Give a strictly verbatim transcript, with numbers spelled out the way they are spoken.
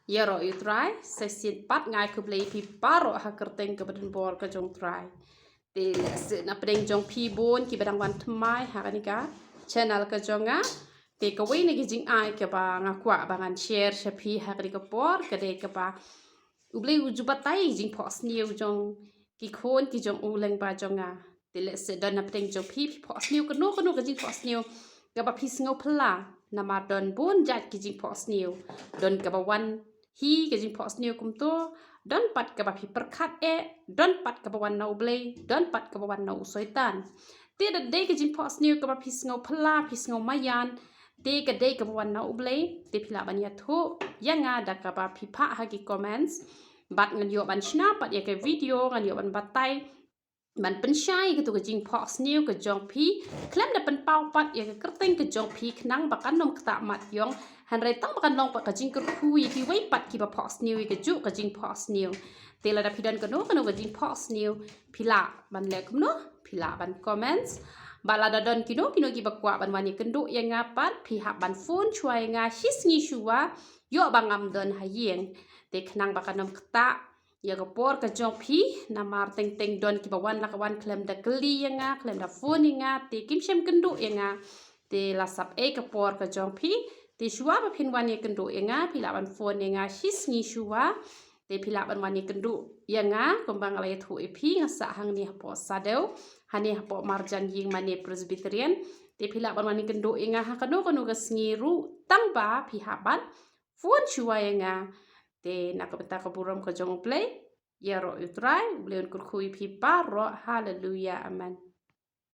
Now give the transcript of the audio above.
Ïaroh ïa u Trai, sa shisien pat nga ai khublei ïa phi baroh ha ka kyrteng kaba donbor ka jong u Trai. Te lehse na pdeng jong phi bun kiba dang wan thymmai ha kane ka channel ka jong nga. Te kawei na ki jingai kaba nga kwah ba ngan share sha phi ha kane ka por ka dei kaba U Blei u ju batai jingphohsniew jong ki khun ki jong u lyngba jong nga. Te lehse don na pdeng jong phi, phi phohsniew kano kano ka jingphohsniew kaba phi sngew phylla, namar don bun jait ki jingphohsniew. Don kaba wan hi ka jingphohsniew kumto, don pat kaba phi pyrkhat eh, don pat kaba wan na U Blei, don pat kaba wan na u Soitan. Te da dei ka jingphohsniew kaba phi sngew phylla, phi sngew maïan, te ka dei kaba wan na U Blei, te phi lah ban ïathuh ïa nga da kaba phi phah ha ki comments. Bad ngan ïoh ban shna pat ïa ka video, ngan ïoh ban batai, ban pynshai ïa kato ka jingphohsniew ka jong phi, khlem da pynpaw pat ïa ka kyrteng ka jong phi khnang ba kan ym ktah mat ïong, hynrei tang ba kan long pat ka jingkyrkhu ïa kiwei pat kiba phohsniew ïa kajuh ka jingphohsniew. Te lada phi don kano kano ka jingphohsniew, phi lah ban leh kumno, phi lah ban comments. Bad lada don kino kino kiba kwah ban wan ïakynduh ïa nga pat, phi hap ban phone shuwa ïa nga shi sngi shuwa, ïoh ba ngam don ha ïing. Te khnang ba kan ym ktah ïa ka por ka jong phi, namar teng teng don kiba wan la ka wan khlem da kylli ïa nga, khlem da phone ïa nga, te kim shym kynduh ïa nga. Te la sap ei ka por ka jong phi, te shuwa ba phin wan ïakynduh ïa nga, phi lah ban phone ïa nga shi sngi shuwa. Te phi lah ban wan ïakynduh ïa nga, kumba nga la ïathuh ïa phi, nga sah hangne hapoh Sadew, hangne hapoh marjan ïing mane Presbyterian. Te phi lah ban wan ïakynduh ïa nga ha kano kano ka sngi ruh, tang ba phi hap ban phone shuwa ïa nga. Te na ka bynta ka burom ka jong U Blei, ïaroh ïa u Trai, U Blei un kyrkhu ïa phi baroh. Haleluya, amen.